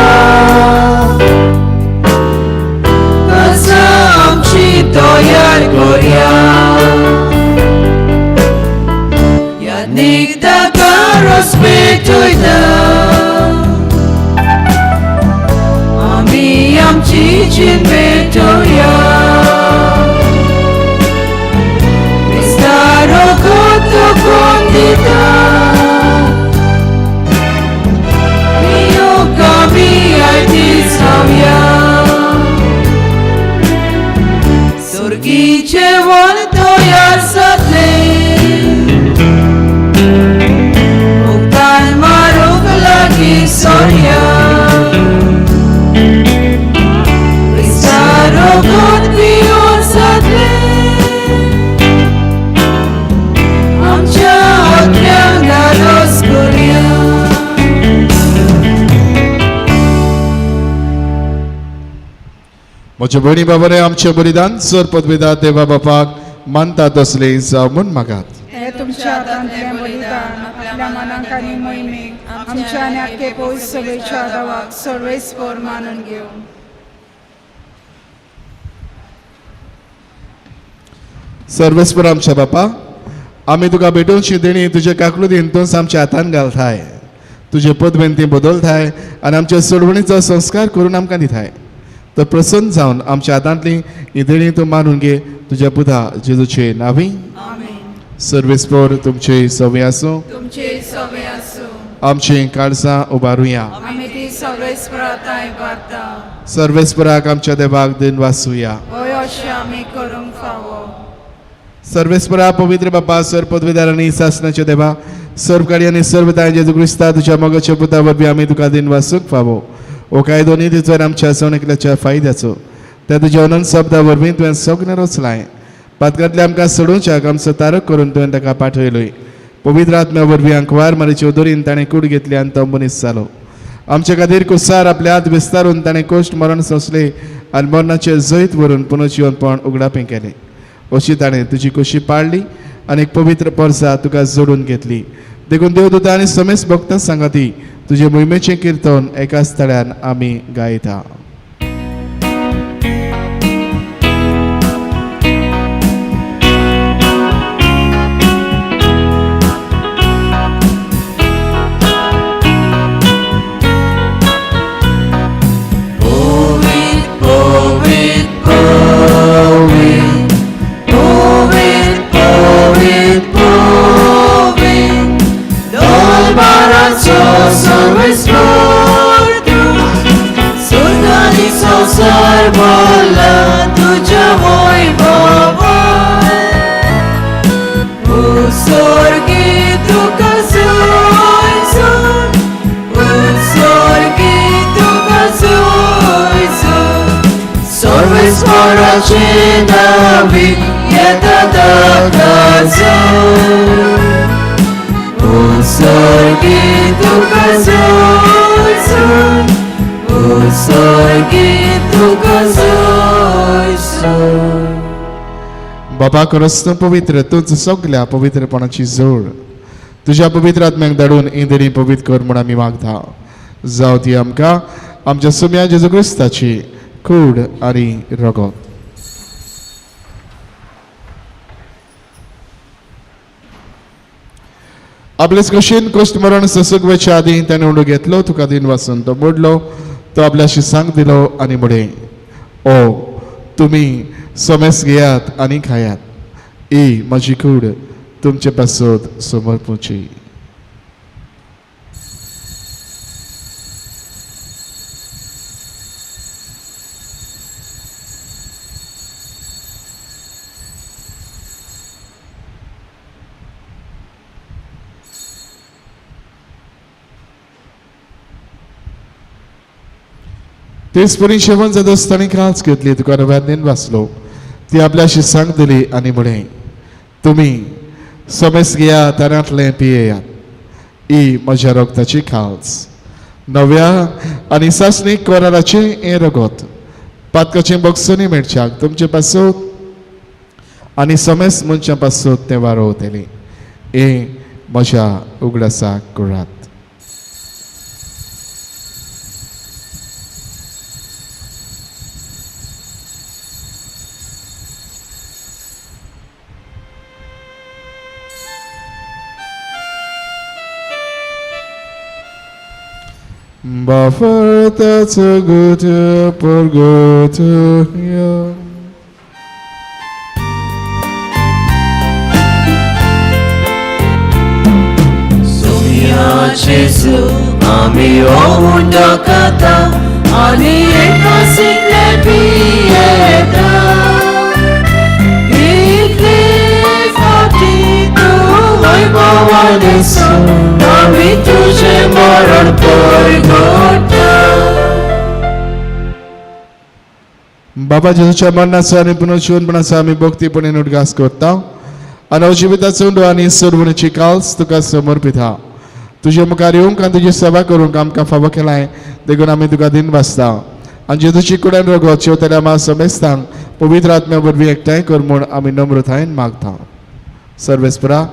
कसा आमची तयार करया. याज्ञीक ताका रोस पेटयता आमी आमची जीण पेटोवया. जेवण तयार जातलें उक्तान मारूंक लागीं सोरया. क्रिस्ता रगत पिवन जातलें आमच्या आत्म्यांक धादोस करुया. म्हज्या भयणी बाबारे आमचें बलिदान सर पदवेदा देवा बापाक मानता तसलें जावं म्हूण मागात. हे तुमच्या हातांतलें बलिदान आपल्या मनाक आनी मोहिमेक आमच्या आनी आख्खे पवित्र सभेच्या देवाक सर्वेस्पर मानून घेवं. सर्वेस्पर आमच्या बापा आमी तुका भेटोवची देणी तुजे काकलुदीन तूंच आमच्या हातान घालताय. तुजे पदवेन ती बदलताय आनी आमच्या सोडवणीचो संस्कार करून आमकां दिताय. तर प्रसन्न जावन आमच्या हातांतली ही देणी तूं मानून घे तुज्या पुता जेजूचे नांवी. सर्वेस्पर तुमचे सवे आसूं. तुमचे सवे आसूं. आमची काळजां उबारुया. आमी ती सर्वेस्परा उबारता. सर्वेस्पराक आमच्या देवाक दिन वासुया. हय अशें आमी करूंक फावो. सर्वेस्परा पवित्र बापा सर पदवीदार आनी सासनाचे देवा सर्व काडी आनी सर्व ताय जेजू क्रिस्ता तुज्या मोगाच्या पुता वरवीं आमी तुका दिन वासूंक फावो. हो कायदो न्ही तिचो आमच्या सण एकल्याच्या फायद्याचो त्या तुज्या अनंत शब्दा वरवीं तुवें सगळें रचलाय. पातकांतले आमकां सोडोवच्याक आमचो तारक करून तुवें ताका पाठयलोय. पवित्र आत्म्या वरवीं आंकवार मारीचे उदरीन ताणें कूड घेतली आनी तो मनीस जालो. आमचे खातीर कुसार आपल्या हात विस्तारून ताणें कोश्ट मरण सोंसले आनी मरणाचें जैत व्हरून पुनर्जिवनपण उगडापें केलें. अशी ताणें तुजी कुशी पाळ्ळी आनी एक पवित्र परसा तुका जोडून घेतली. देखून देवदूता आनी समेस्त भक्तां सांगाती तुजे मोहिमेचें किर्तन एकाच तळ्यान आमी गायता. Sarbola. उत्सर्गी तुका जोय जोय उत्सर्गी तुका जोय जोय सर्वेस्पराचे नावी येता ताका जोय उत्सर्गी तुका जोय जोय उत्सर्गी तुका जोय जोय. बाबा खरोच तूं पवित्र, तूंच सगल्या पवित्रपणाची जोड. तुज्या पवित्र आत्म्याक धाडून इंद्री पवित्र कर म्हूण आमी मागता. जावं ती आमकां आमच्या सुम्या जेजू क्रिस्ताची कूड आनी रगत. आपलेच कशीन कश्ट मरण ससूक वेच्या आदीं ताणें उंडो घेतलो, तुका दिन वाचून तो मोडलो, तो आपल्याशी सांग दिलो आनी म्हणें, ओ तुमी समेस घेयात आनी खायात, ही म्हजी कूड तुमचे पासत समर्पूची. तेच परी शेवण जाता आसतना खास घेतली, तुका नव्यान वाचलो, ती आपल्याशी सांग दिली आनी म्हणें, तुमी समेस घेयात तारांतलें पियेयात, ही म्हज्या रगताची खाज, नव्या आनी सासणीक कराराचें हें रगत, पातकाचें बक्षणी मेळच्याक तुमचे पासत आनी समेस मनशां पासत तें वारोवतलें, हें म्हज्या उगडासाक करात. Bafarta gute pergote ya. Sumia Jesu, ami ounda kata, ani ekasitle pieta. Ikle fati tu vaibhavanesu, ami tuje maran porgota. बाबा जेजूच्या मरणाचो आनी पुनर्जीवनपणाचो आमी भक्तीपणे उडगास करता आनी जिविताचो उंडो आनी सर्वणीची काल्स तुका समर्पिता. तुजे मुखार येवंक आनी तुजी सेवा करूंक आमकां फावो केलाय देखून आमी तुका दिन वाचता. आनी जेजूची कुडान रगत शेवतल्या आमा समेस्तांक पवित्र आत्म्या वरवीं एकठांय कर म्हूण आमी नम्रतायेन मागता. सर्वेस्परा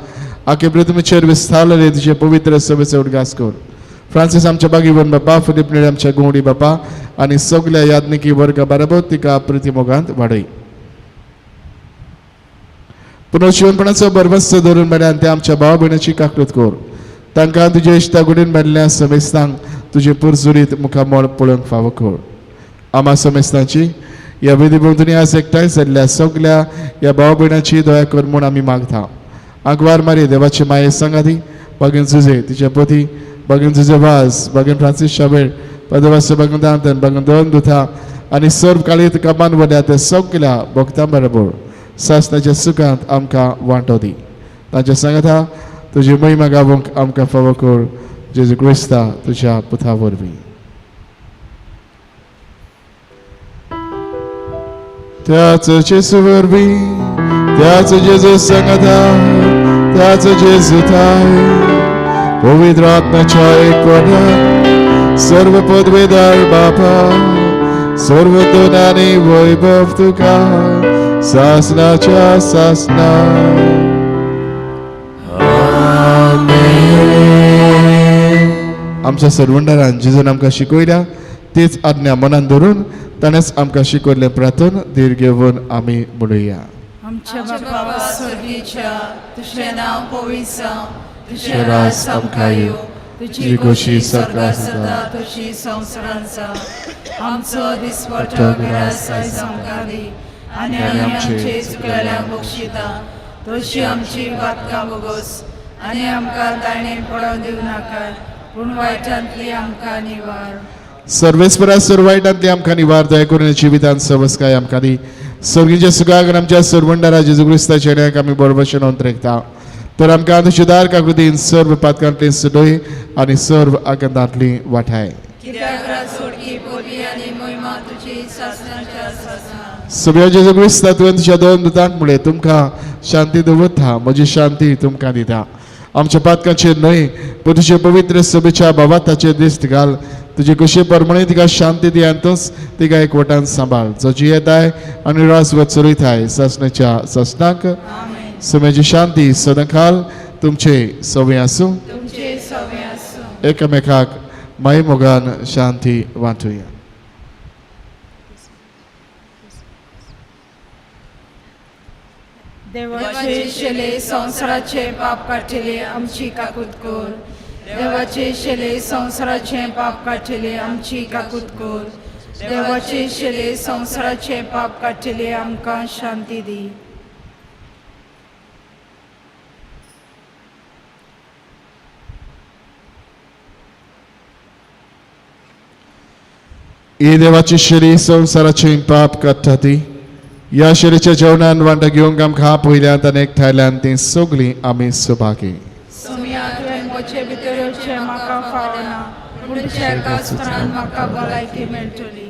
आखे पृथ्वीचेर विस्तारलेले तुजे पवित्र सभेचो उडगास कर. फ्रांसीस आमच्या बागीवन बापा, फिलीप नेरी आमच्या गोंडी बापा आनी सगल्या याज्ञिकी वर्गा बरोबर तिका प्रितीमोगांत वाडय. पुनर्जीवनपणाचो बरबस्त धरून मेळ्ळ्या ते आमच्या भाव भयणाची काकूत कर. तांकां तुज्या इश्टा गुडीन मेळ्ळ्या समेस्तांक तुजें पुरजुरीत मुखामळ पळोवंक फावो कर. आमा समेस्तांची ह्या विधी भोंवतणी आज एकठांय जाल्ल्या सगल्या ह्या भाव भयणाची दया कर म्हूण आमी मागता. आंकवार मारी देवाची माये सांगाती बागेन जुजे तिच्या पोती बागेन जुजे वाज बागेन फ्रांसीस शाबेर पदवास बागेन दांतन बागेन दोन दुथा आनी सर्व काळीत कमान वल्या ते सगल्या भक्तां बरोबर सासनाच्या सुखांत आमकां वांटो दी. तांच्या सांगाता तुजी महिमा गावोंक आमकां फावो कर. जेजू क्रिस्ता तुज्या पुता वरवीं. त्याच जेजू वरवीं, त्याच जेजू सांगाता, त्याच जेजू थाय पवित्र आत्म्याच्या एकवटान सर्व पदवेदार बापा सर्व दोनांनी वैभव तुका सासनाच्या सासना. आमच्या सर्वंडारान जेजून आमकां शिकयल्या तीच आज्ञा मनान धरून ताणेंच आमकां शिकयल्लें प्रार्थन धीर घेवन आमी म्हणुया. आमच्या बाबा स्वर्गीच्या, तुझें नांव पवित्र जावं, तुजें राज आमकां येवं, तुजी खोशी स्वर्गात जाता तशी संवसारांत जावं. आमचो दिसपट्टो ग्रास आयज आमकां दी आनी आमी आमचे चुकलेल्यांक बक्षिता तशी आमची पातकां भोगोस आनी आमकां ताणें पडोवन दिवं नाका पूण वायटांतली आमकां निवार. सर्वेस्परा सर्व वायटांतली आमकां निवार. दया करून जिवितांत सवस्काय आमकां दी. सर्गीच्या सुखाक आमच्या सर्वंडारा जेजू क्रिस्ताच्या येण्याक आमी बरोबर अंतरेकता. तर आमकां तुजे दार काकृतीन सर्व पातकांतली सुडय आनी सर्व आगंदांतली वाठाय. सगळ्या जेजू क्रिस्ता तुवें तुज्या दोन दुतांक म्हणलें, तुमकां शांती दवरता, म्हजी शांती तुमकां दिता. आमच्या पातकांचेर न्हय पूण तुजे पवित्र सभेच्या बाबाताचेर दिश्ट घाल. तुजे कुशे प्रमाणे तिका शांती दी आनी तूंच तिका एकवटान सांबाळ, जो जियेताय आनी राजवत चलयताय सासणाच्या सासणाक. समेची शांती सदांकाल तुमचे सवय आसूं. एकामेकाक माई मोगान शांती वांटुया. देवाचे शेले संवसाराचे पाप काडटले आमची काकूत कर. देवाचे शेले संवसाराचे पाप काडटले आमची काकूत कर. देवाचे शेले संवसाराचे पाप काडटले आमकां शांती दी. ही देवाची शेरी संवसाराचे पाप काडटा ती ह्या शेरीच्या जेवणान वांटो घेवंक आमकां पयल्यान आनी एकठांयल्यान ती सगळीं आमी सभागी. सोम्या तुवें म्हजे भितर येवचें म्हाका फावना, पूण तुज्या एकाच उतरान म्हाका भलायकी मेळटली.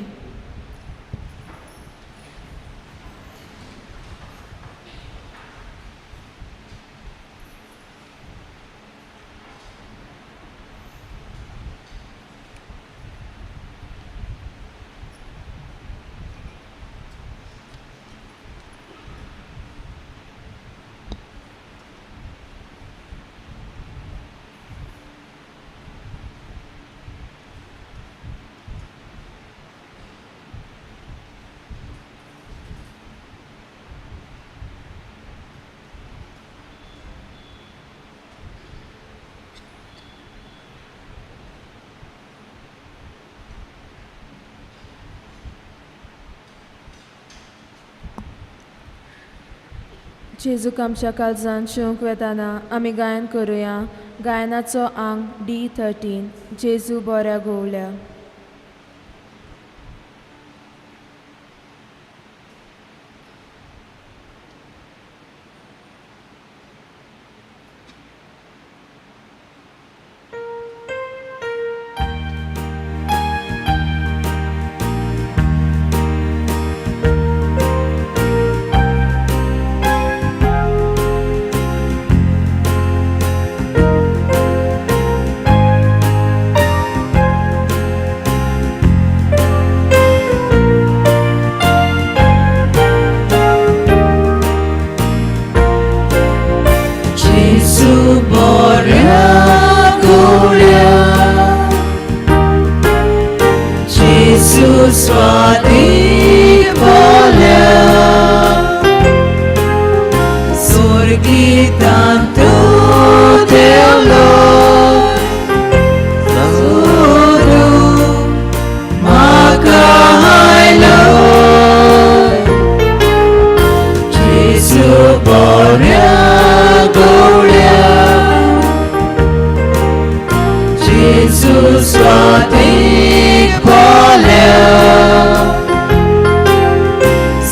जेजूक आमच्या काळजान शिवंक वेताना आमी गायन करुया. गायनाचो आंग D13, जेजू बऱ्या गोवल्या.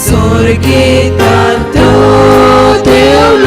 Sorgitanto Deus.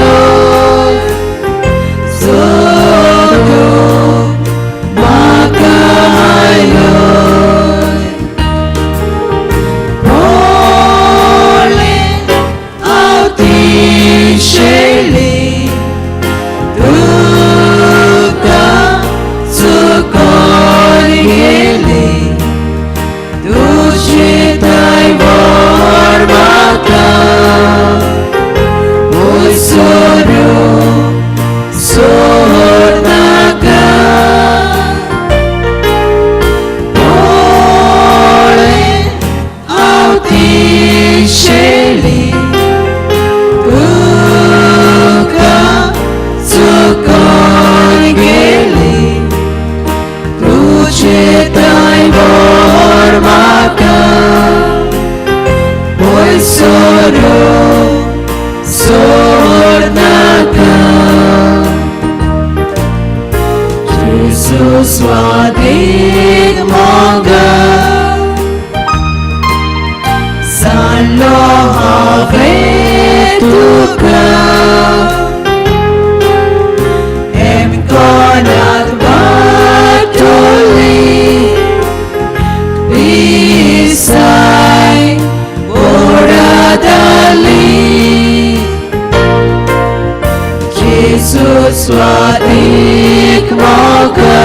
जेजू स्वादीक म्हाका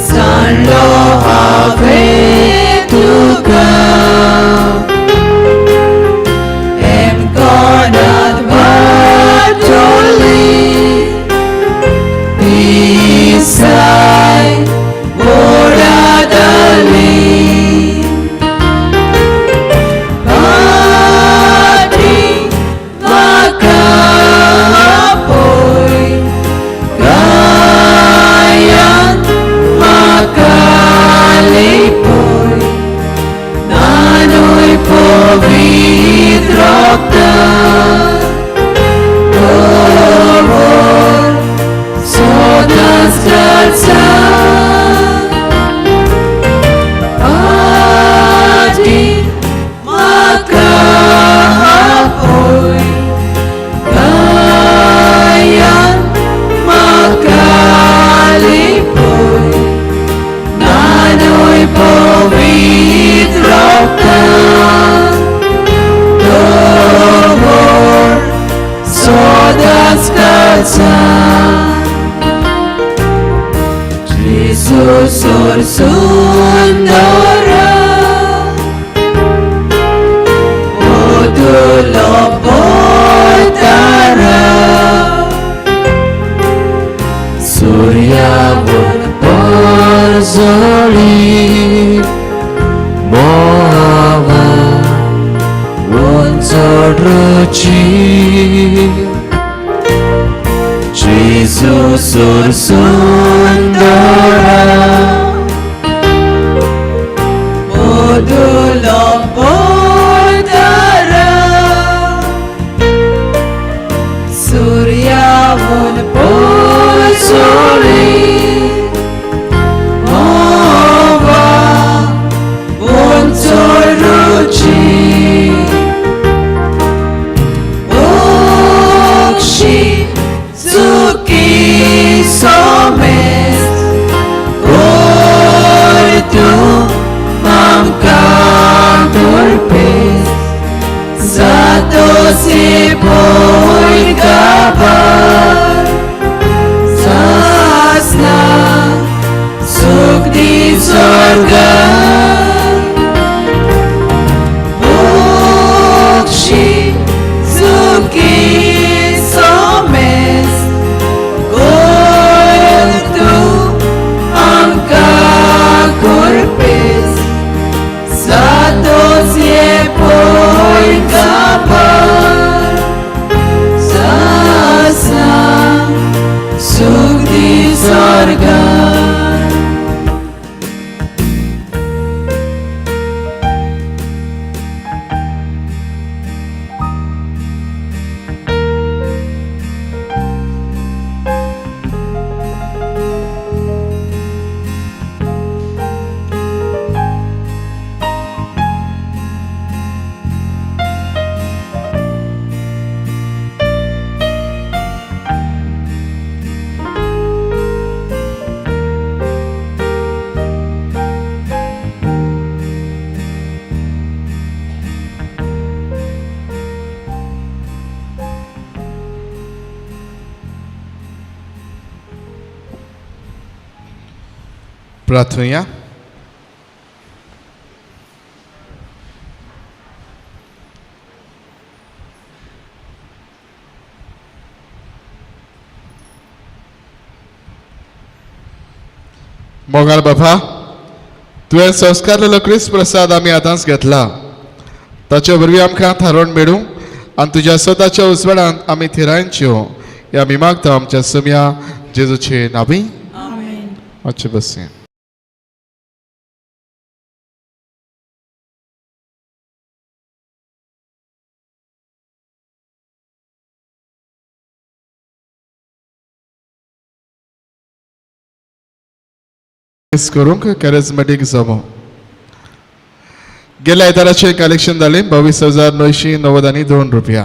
सांडलो हांवें तुका एमकोणांत वाटोली पिसाय ओडादली पाटी म्हाका पोय गायान म्हाका लिपोय नानूय पवित्र रक्तान दवर सदांच घालचा पाटी म्हाका पोय गायान म्हाका लिपोय नानूय पवित्र रक्तान दवर सदांच घालचा जेजू सोर सुंदरा ओदुलो पोतारा सूर्यावर परजळी मोवा उंचड रुची जेजू सोर सुंदरा ओदुलो पोतारा सूर्यावन पोसोळी मोवा उंचड रुची ओक्षी चुकी सोमेस कोर तूं आमकां करपेस जातो से पोय गाबार सासना सुख दी स्वर्गार ओक्षी चुकी सोमेस कोर तूं आमकां करपेस जातो से पोय गाबार सासना सुख दी स्वर्गार. प्रार्थनुया. मोगाळ बाबा, तुवें संस्कारलेलो क्रिस्त प्रसाद आमी आतांच घेतला, ताचे वरवीं आमकां थारोवन मेळूं आनी तुज्या स्वताच्या उजवाडांत आमी थिरायनच्यो ह्या आमी मागता आमच्या सुम्या जेजूचे नावी. मातशें बसया. करूंक कॅरिझमेटीक जमो गेल्या आयताराचें कलेक्शन जालें 22,992 रुपया.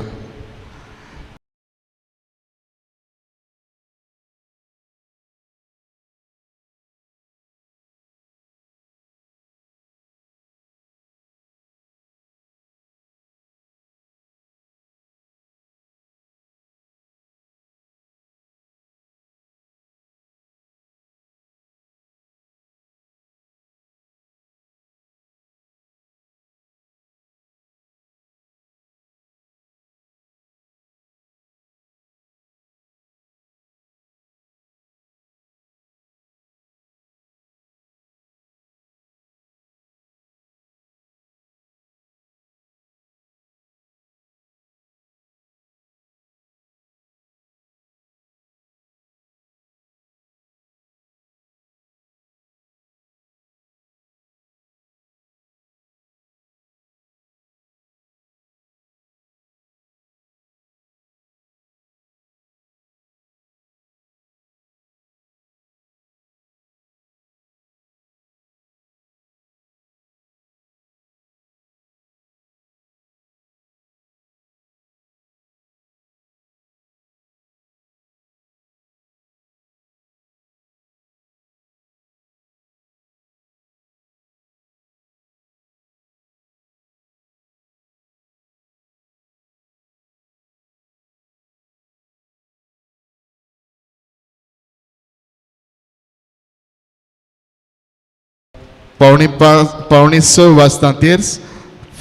4:45 5:45 वाजता तेर्स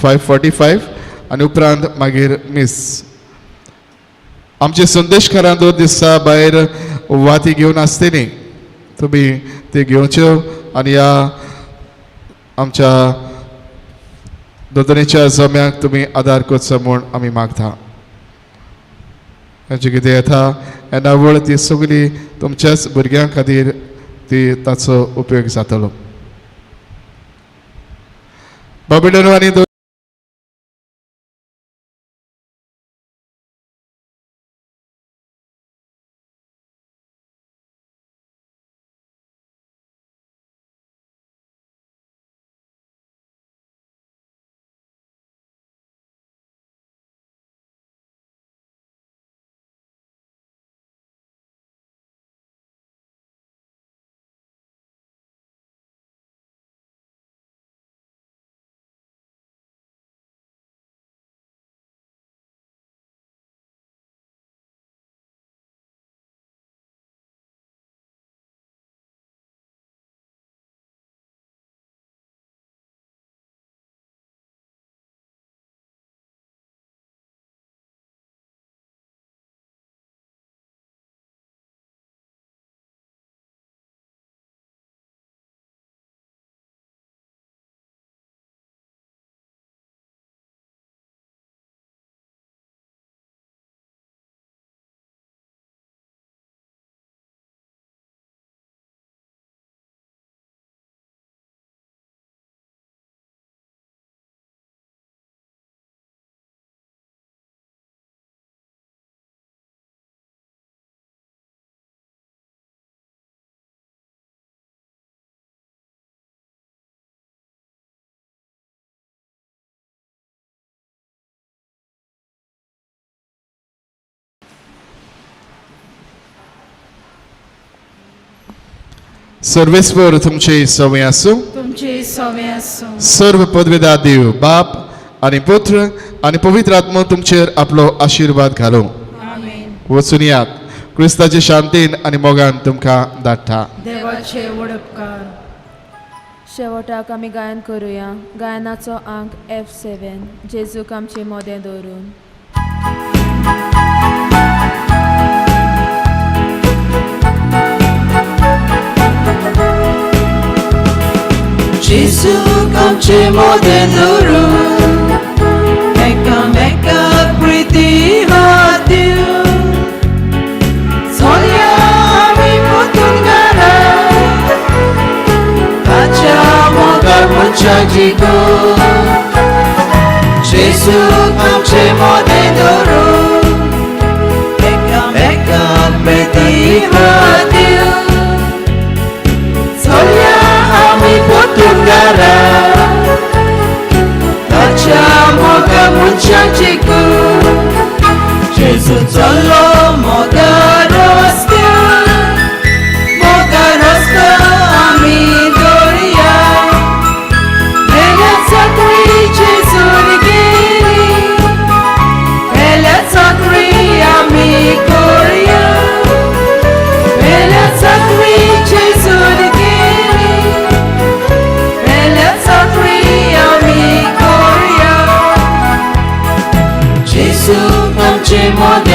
5:45 आनी उपरांत मागीर मीस. आमचे संदेशकारां 2 दिसा भायर वाती घेवन आसतली, तुमी ती घेवच्यो आनी ह्या आमच्या दोतोरेच्या जम्याक तुमी आदार करचो म्हूण आमी मागता. तांचे कितें येता येणावळ ती सगळी तुमच्याच भुरग्यां खातीर ती ताचो उपयोग जातलो. बाबीडनो आनी सर्वेस्पर तुमचे सवय आसूं, तुमचे सवय आसूं. सर्व पदवेदा देव बाप आनी पुत्र आनी पवित्र आत्मो तुमचेर आपलो आशिर्वाद घालूं. वचून यात क्रिस्ताचे शांतीन आनी मोगान तुमकां धाडटा. देवाचे वडपकार. शेवटाक आमी गायन करुया. गायनाचो आंक F7, जेजूक आमचे मोदें दवरून. जेजूक आमचे मोदें दवरून एकामेकाक प्रिती हात चलया आमी परतून घरा ताच्या मोगार मनशाक जिखून. जेजूक आमचे मोदें दवरून एकामेकाक प्रिती हात चलया आमी परतून घरा ताच्या मोगा मनशाक जिखून. जेजू चल्लो मोगा रस्त्यार, मोगा रस्तो आमी दवरया. पेल्या चाकरी जेजून गेली, पेल्या चाकरी आमी करुया. पेल्या चाकरी जेजून गेली, पेल्या चाकरी आमी करुया. जेजू आमचे मोदें